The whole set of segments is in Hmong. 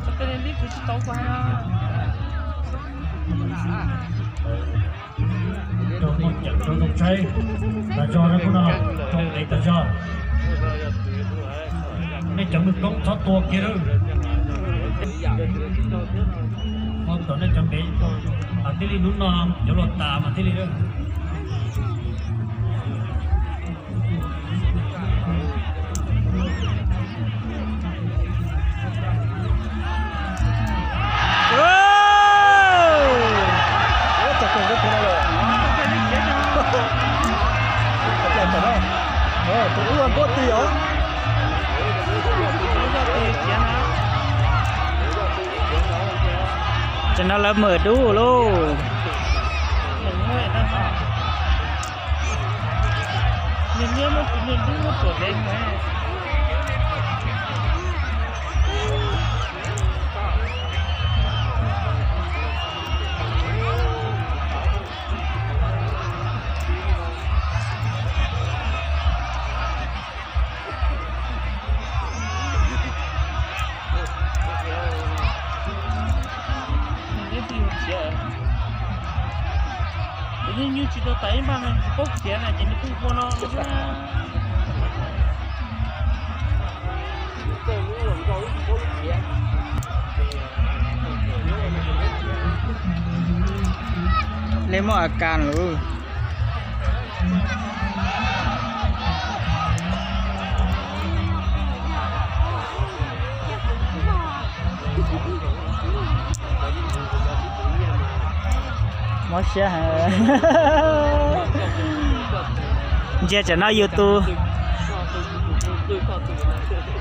Cov twb tsis yog twg heev thiab. Rau muaj ceem rau zoo saib tas zog na, kuv no rau dev tas zog. Nej cov mws koob txhob tua kiag lawm. Ua tom nej cov npev mas thiaj li, hnub no cov luag tas mas thiaj li. Tus ub npuaj ti os. Tam no lawv mam dub lauj. Nws yeej nyuj tsis tau tas ib npag no tsis paub khiav na ces nws pheej ua no. Lej muaj a kas lawm. Mob siab heev. Ntsia tsam no yus tus,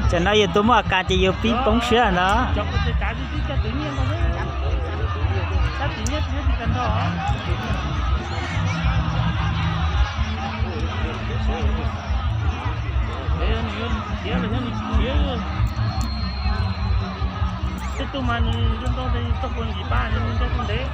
tsam no yus tus muaj a kas ces yus pib poob siab ntag. Tej tug mas nws zoo nkauj, tau puas nqis pab nws ntev ntev.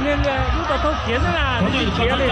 Lub tau thauj khiav xwb na, tsis khiav li.